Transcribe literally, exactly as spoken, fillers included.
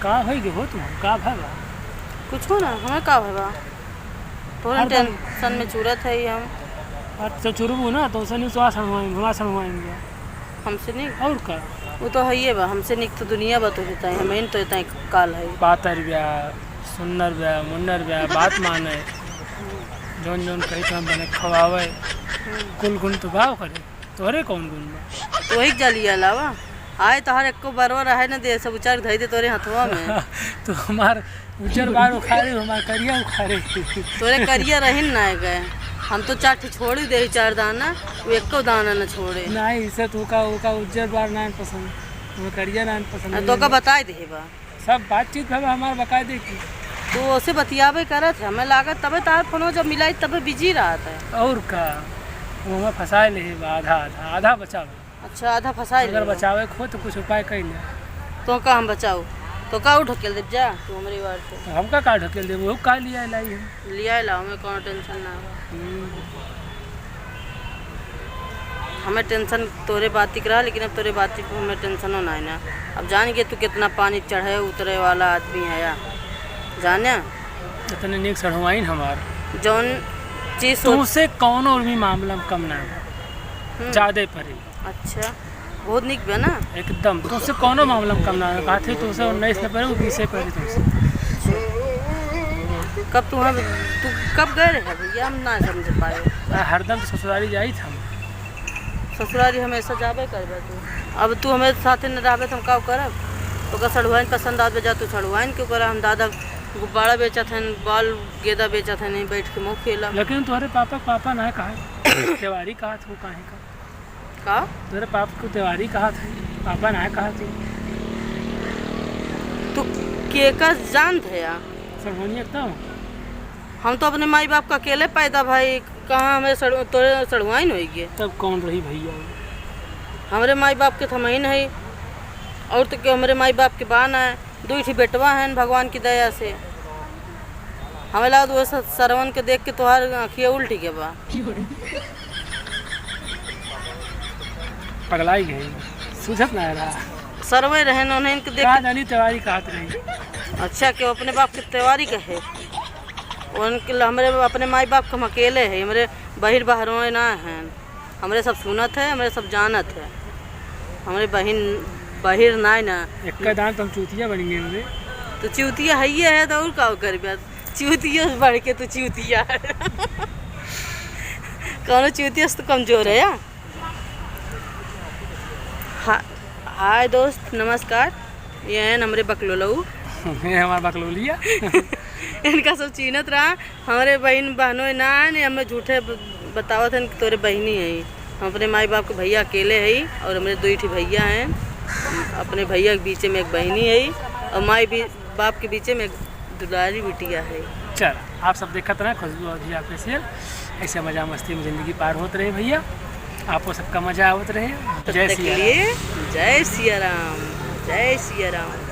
का होइ गए हो तुम? का भय बा? कुछो ना, हमें का भय बा? तोहरे अरे तब tension में चुरत है हम। अच्छा, चुरबू ना, तो उसे नहीं तो आसन हुआएंगे, हम आसन हुआएंगे। हमसे नहीं? और का? वो तो है ये बा, हमसे निक तो दुनिया बा तो होता है, हमें तो इतना काल है। पातर ब्या, सुन्नर ब्या, मुन्नर ब्या, बात माने। जौन जौन कही तो हम बने खवावे। हम्म। कुल गुण तो भाव करे। तोहरे कौन गुण बा? तो वही जलिया लावा। आए तोहर एको बरवा रहे न दे, सब उचार धई दे तोरे हथवा में। तो हमार उजर बार उखाड़े, हमार करिया उखाड़े। तोरे करिया रहिन ना गए। हम तो चार ठे छोड़ी दे, चार दाना, वो एको दाना न छोड़े। नहीं, इसे तो का, ओका उजर बार ना पसंद, हमें करिया ना पसंद आ, है। तो का बताई दे बा। सब बातचीत भवे हमार बकायदे की। तू ओसे बतियाबे करत है, हमें लागत तबे तार फोनो जब मिलाई तबे busy रहत है। और का, वो हमें फंसाए ले बा आधा आधा, आधा बचावे। अच्छा, आधा फंसाए अगर ले बा। बचावे को हो तो कुछ उपाय कइले। तो का हम बचाऊ? तो का उ ढकेल देब जा तू हमरे वार से? तो हमका का ढकेल देब, वो का लिया लाई हम। लिया लाओ, हमें कौनो tension ना हो। हम्म। हमें tension तोरे बाती के रहा, लेकिन अब तोरे बाती पे हमें tension हो ना है ना। अब जान के तू कितना पानी चढ़े उतरे वाला आदमी है या, जाने? इतने नीक सढ़ुआइन हमार। जौन चीज सोच तुमसे कौनो भी मामला में कम ना है, हम्म। ज्यादा परी। अच्छा, बहुत निक बा ना? एकदम, तुमसे कौनो मामला में कम ना है। कहा थे तुमसे उन्नीस में परे, वो बीसे परे तुमसे। कब तू हम, तू कब गए रहे भैया? हम ना समझ पाए। आ, हरदम तो ससुरारी जाई था हम। ससुरारी हमेशा जाबे करबे तू। अब तू हमें साथे न रहबे तो हम का करब? तोका सढ़ुआइन पसंद आवे जा, तू सढ़ुआइन क्यों करा? हम दादा गुब्बारा बेचत हन, ball गेंदा बेचत हन, बैठ के मुँह खेला। लेकिन तोहरे पापा, पापा ना कहा, तिवारी कहा था, वो काहे का? का? तोरे पाप को तिवारी कहा था, पापा ना कहा था। तू केका जानत है या? सढ़ुआइन एकदम। हम तो अपने माई बाप का अकेले पैदा भाई, कहाँ हमें सड़-, तोरे सढ़ुआइन होइगे? तब कौन रही भैया? हमरे माई बाप के त हमहिन हई, और तो केहू हमरे माई बाप के बा ना। दुई ठी बेटवा हन भगवान की दया से। हमें लागत वो स-, सरवन के देख के तोहार आँखिया उल्टी के बा। पगलाई गई, सूझत ना रहा। सरवे रहन, उन्हें इनके देख का के जानी तिवारी कहत रही। अच्छा, केहू अपने बाप के तिवारी कहे? उनके ल-, हमरे अपने माई बाप के हम अकेले है, हमरे बहिर बहरों ना हैं। हमरे सब सुनत है, हमरे सब जानत है। हमरे बहिन, बहिर नाय ना। एक्का दान तो हम चूतिया बन गए हमरे। तो चूतिया है ये है तो और का करबे? चूतिया से बढ़ के तो चूतिया है। कौनो चूतिया से तो कमजोर है या? हा-, हाय दोस्त, नमस्कार। ये हैं हमरे बकलोलऊ। ये हमार बकलोलिया। इनका सब चीन्हत रहा। हमरे बहिन बहनों ना है, हमें झूठे ब-, बतावत हन कि तोरे बहिनी है। हम अपने माई बाप के भैया अकेले है और हमरे दो ही ठे भैया हैं। अपने भैया के बीचे में एक बहिनी है और माई भी, बाप के बीचे में एक दुलारी बिटिया है। चल, आप सब देखत रहे खुशबू औधिया Official। ऐसे मजा मस्ती में जिंदगी पार होत रहे भैया, आपको सबका मजा आवत रहे। तब जय तक सिया के राम। लिए जय सिया राम, जय सिया राम।